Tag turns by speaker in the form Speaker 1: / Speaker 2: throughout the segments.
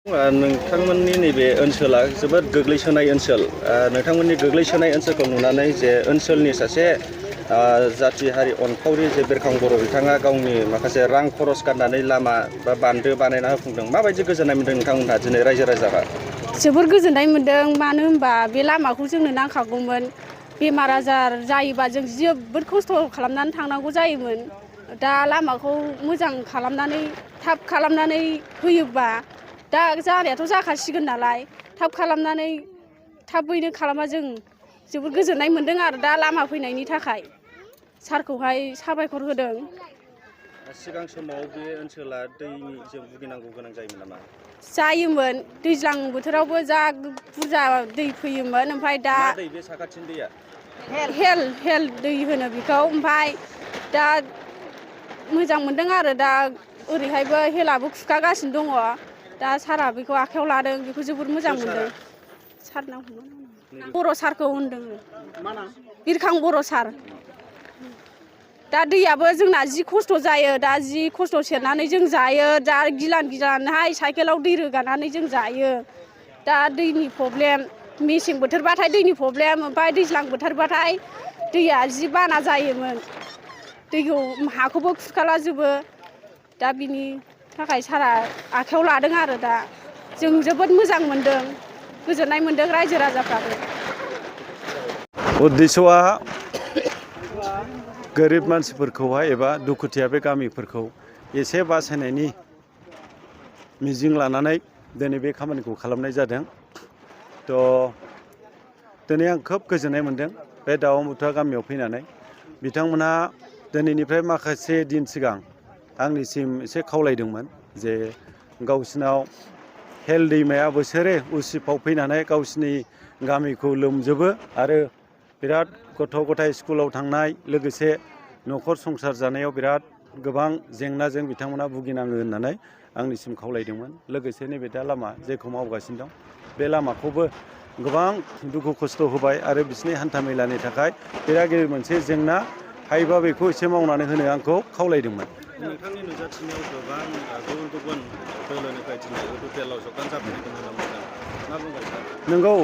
Speaker 1: नोंथांमोननि नैबे ओनसोला जोबोद गोग्लैसोनाय ओनसोल नोंथांमोननि गोग्लैसोनाय ओनसोलखौ नुनानै जे ओनसोलनि सासे जाथि हारि अनफावरि जे बिरखां बर' बिथाङा गावनि माखासे रां खरस गारनानै लामा बा बान्दो बानायना होफुंदों माबायदि गोजोननाय मोनदों नोंथांमोनहा दिनै रायजो राजाफ्रा?
Speaker 2: जोबोर गोजोननाय मोनदों मानो होनबा बे लामाखौ जोंनो नांखागौमोन। बेमार आजार जायोबा जों जोबोद खस्थ' खालामनानै थांनांगौ जायोमोन। दा लामाखौ मोजां खालामनानै थाब खालामनानै होयोबा दा जानायाथ' जाखासिगोन नालाय थाब खालामनानै थाबैनो खालामबा जों जोबोद गोजोननाय मोनदों आरो दा लामा फैनायनि थाखाय सारखौहाय साबायखर होदों।
Speaker 1: सिगां समाव बे ओनसोला दैजों भुगिनांगौ गोनां जायोमोन नामा?
Speaker 2: जायोमोन दैज्लां बोथोरावबो जा बुरजा दै फैयोमोन ओमफ्राय दा
Speaker 1: मा दै बे साखाथिनि दैया?
Speaker 2: हेल दै होनो बेखौ ओमफ्राय दा मोजां मोनदों आरो दा ओरैहायबो हेलाबो खुरखागासिनो दङ। दा सारा बेखौ आखायाव लादों बेखौ जोबोद मोजां मोनदों। सारनाव बर' सारखौ होनदों बिरखां बर' सार। दा दैयाबो जोंना जि खस्थ' जायो दा जि खस्थ' सेरनानै जों जायो दा गिलान गिलानहाय साइकेलाव दै रोगानानै जों जायो। दा दैनि प्रब्लेम मेसें बोथोरबाथाय दैनि प्रब्लेम ओमफ्राय दैज्लां बोथोरबाथाय दैया जि बाना जायोमोन। दैखौ हाखौबो खुरखालाजोबो दा बिनि थाखाय सारा आखायाव लादों आरो दा जों जोबोद मोजां मोनदों गोजोननाय मोनदों रायजो राजाफ्राबो।
Speaker 3: उद्देश्यआ गोरिब मानसिफोरखौहाय एबा दुखुथिया बे गामिफोरखौ एसे बासायनायनि मिजिं लानानै दिनै बे खामानिखौ खालामनाय जादों। दिनै आं खोब गोजोननाय मोनदों बे दाउमुथुवा गामियाव फैनानै। बिथांमोनहा दिनैनिफ्राय माखासे दिन सिगां आंनिसिम एसे खावलायदोंमोन जे गावसिनाव हेल दैमाया बोसोरे उसिफाव फैनानै गावसिनि गामिखौ लोमजोबो आरो बिराद गथ' गथाय स्कुलाव थांनाय लोगोसे न'खर संसार जानायाव बिराद गोबां जेंनाजों बिथांमोना भुगिनाङो होननानै आंनिसिम खावलायदोंमोन। लोगोसे नैबे दा लामा जेखौ मावगासिनो दं बे लामाखौबो गोबां दुखु खस्थ' होबाय आरो बिसिनि हान्था मेलानि थाखाय बिराद गिदिर मोनसे जेंना हायोबा बेखौ एसे मावनानै होनो आंखौ खावलायदोंमोन।
Speaker 1: नोंथांनि नुजाथिनायाव गोबां गुबुन गुबुन दोलोनिफ्राय दिनै UPPLआव जगान जाफैनायखौ नुनो मोनदों। मा बुंगोन सार?
Speaker 3: नंगौ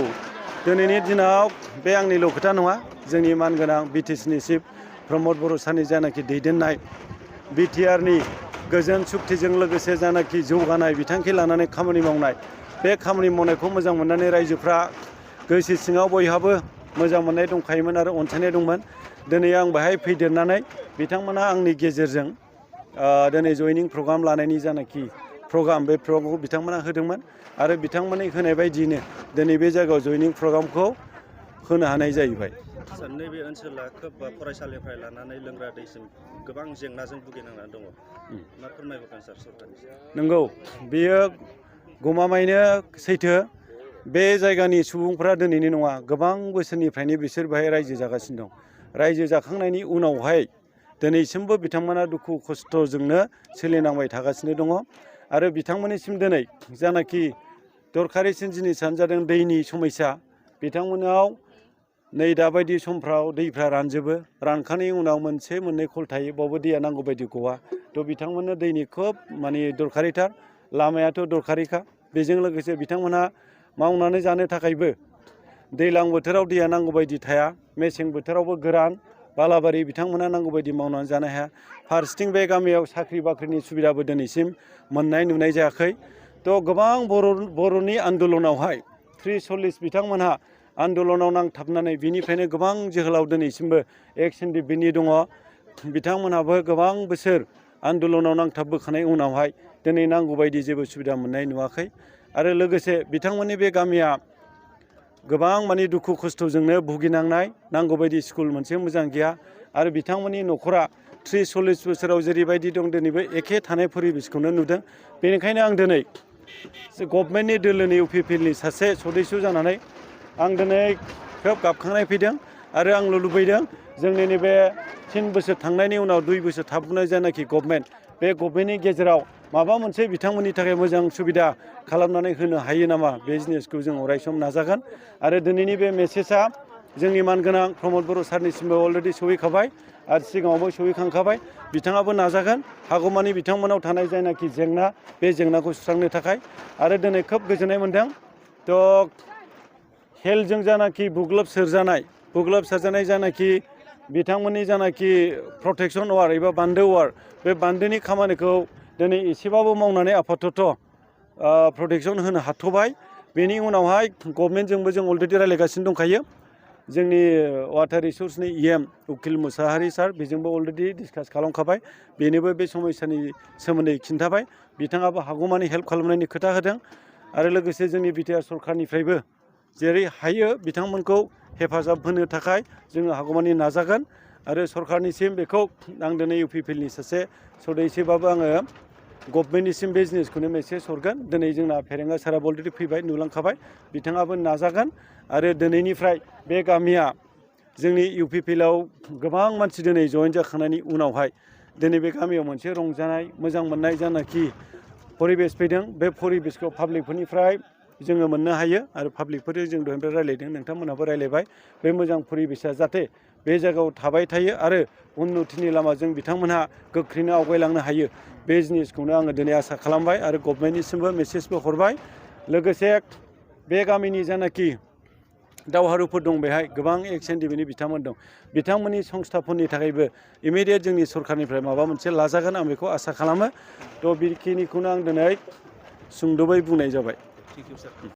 Speaker 3: दिनैनि दिनाव बे आंनिल' खोथा नङा जोंनि मानगोनां BTCनि चिफ प्रमद बर' सारनि जानाखि दैदेननाय BTRनि गोजोन सुक्तिजों लोगोसे जानाखि जौगानाय बिथांखि लानानै खामानि मावनाय बे खामानि मावनायखौ मोजां मोननानै रायजोफ्रा गोसो सिङाव बयहाबो मोजां मोननाय दंखायोमोन आरो अनसायनाय दंमोन। दिनै आं बेहाय फैदेरनानै बिथांमोना आंनि गेजेरजों दिनै जयनिं प्रग्राम लानायनि जानाखि प्रग्राम बे प्रग्रामखौ बिथांमोना होदोंमोन आरो बिथांमोननि होनाय बायदियैनो दिनै बे जायगायाव जयनिं प्रग्रामखौ होनो हानाय जाहैबाय।
Speaker 1: नैबे ओनसोला खोब फरायसालिनिफ्राय लानानै लोंग्रा दैसिम गोबां जेंनाजों भुगिनांनानै दङ। मा फोरमायहरगोन सार सरकारनिसिम?
Speaker 3: नंगौ बेयो गमामायैनो सैथो। बे जायगानि सुबुंफ्रा दिनैनि नङा गोबां बोसोरनिफ्रायनो बिसोर बेहाय रायजो जागासिनो दं। रायजो जाखांनायनि उनावहाय दिनैसिमबो बिथांमोना दुखु खस्थ'जोंनो सोलिनांबाय थागासिनो दङ आरो बिथांमोननिसिम दिनै जानाखि दरखारिसिन जिनिसानो जादों दैनि समस्या। बिथांमोनाव नै दाबायदि समफ्राव दैफ्रा रानजोबो रानखांनायनि उनाव मोनसे मोननै खल थायो बावबो दैया नांगौ बायदि गवा। बिथांमोननो दैनि खोब दरखारिथार लामायाथ' दरखारिखा। बेजों लोगोसे बिथांमोनहा मावनानै जानो थाखायबो दैज्लां बोथोराव दैया नांगौ बायदि थाया मेसें बोथोरावबो गोरान बालाबारि बिथांमोना नांगौ बायदि मावनानै जानो हाया। फारसेथिं बे गामियाव साख्रि बाख्रिनि सुबिदाबो दिनैसिम मोननाय नुनाय जायाखै। गोबां बर'नि आन्दलनावहाय 43 बिथांमोनहा आन्दलनाव नांथाबनानै बिनिफ्रायनो गोबां जोहोलाव दिनैसिमबो एक्स-एन-डि-बि दङ। बिथांमोनहाबो गोबां बोसोर आन्दलनाव नांथाबबोखानाय उनावहाय दिनै नांगौ बायदि जेबो सुबिदा मोननाय नुवाखै आरो लोगोसे बिथांमोननि बे गामिया गोबां दुखु खस्थ'जोंनो भुगिनांनाय नांगौ बायदि स्कुल मोनसे मोजां गैया आरो बिथांमोननि न'खरा 30-40 बोसोराव जेरैबायदि दं दिनैबो एखे थानाय परिबेसखौनो नुदों। बेनिखायनो आं दिनै गभर्नमेन्टनि दोलोनि UPPLनि सासे सदस्य जानानै आं दिनै खोब गाबखांनाय फैदों आरो आंल' लुबैदों जोंनि नैबे 3 बोसोर थांनायनि उनाव 2 बोसोर थाबोनाय जानाखि गभर्नमेन्ट बे गभर्नमेन्टनि गेजेराव माबा मोनसे बिथांमोननि थाखाय मोजां सुबिदा खालामनानै होनो हायो नामा बे जिनिसखौ जों अरायसम नाजागोन आरो दिनैनि बे मेसेजआ जोंनि मानगोनां प्रमद बर' सारनिसिमबो अलरेडि सहैखाबाय आरो सिगाङावबो सहैखांखाबाय बिथाङाबो नाजागोन हागौमानि बिथांमोनाव थानाय जायनाखि जेंना बे जेंनाखौ सुस्रांनो थाखाय आरो दिनै खोब गोजोननाय मोन्दों थ' हेलजों जानाखि बुग्लोबसारजानाय जानाखि बिथांमोननि जानाखि प्रटेक्सन वार एबा बान्दो वार बे बान्दोनि खामानिखौ दिनै एसेबाबो मावनानै आपातत' प्रटेक्सन होनो हाथ'बाय बेनि उनावहाय गभर्नमेन्टजोंबो जों अलरेडि रायज्लायगासिनो दंखायो जोंनि वाटार रिसर्सनि EM उकिल मुसाहारि सार बेजोंबो अलरेडि डिसकास खालामखाबाय बेनोबो बे समस्यानि सोमोन्दै खिन्थाबाय बिथाङाबो हागौमानि हेल्प खालामनायनि खोथा होदों आरो लोगोसे जोंनि बिटिआर सरकारनिफ्रायबो जेरै हायो बिथांमोनखौ हेफाजाब होनो थाखाय जोङो हागौमानि नाजागोन आरो सरकारनिसिम बेखौ आं दिनै UPPL नि सासे सदस्यबाबो आङो गभर्नमेन्टनिसिम बे जिनिसखौनो मेसेज हरगोन दिनै जोंना फेरेंगा साराबो अलरेडि फैबाय नुलांखाबाय बिथाङाबो नाजागोन आरो दिनैनिफ्राय बे गामिया जोंनि UPPL आव गोबां मानसि दिनै जयेन जाखांनायनि उनावहाय दिनै बे गामियाव मोनसे रंजानाय मोजां मोननाय जानाखि परिबेस फैदों बे परिबेसखौ पाब्लिकफोरनिफ्राय जोङो मोननो हायो आरो पाब्लिकफोरजों जों दहायनिफ्राय रायज्लायदों नोंथांमोनहाबो रायज्लायबाय बे मोजां परिबेसा जाहाथे बे जायगायाव थाबाय थायो आरो उन्नतिनि लामाजों बिथांमोनहा गोख्रैनो आवगायलांनो हायो बे जिनिसखौनो आङो दिनै आसा खालामबाय आरो गभर्नमेन्टनिसिमबो मेसेजबो हरबाय लोगोसे बे गामिनि जानाखि दावहारुफोर दं बेहाय गोबां एक्स एनडिबिनि बिथांमोन दं बिथांमोननि संस्थाफोरनि थाखायबो इमिडियेट जोंनि सरकारनिफ्राय माबा मोनसे लाजागोन आं बेखौ आसा खालामो थ' बेखिनिखौनो आं दिनै सुंद'बै बुंनाय जाबाय।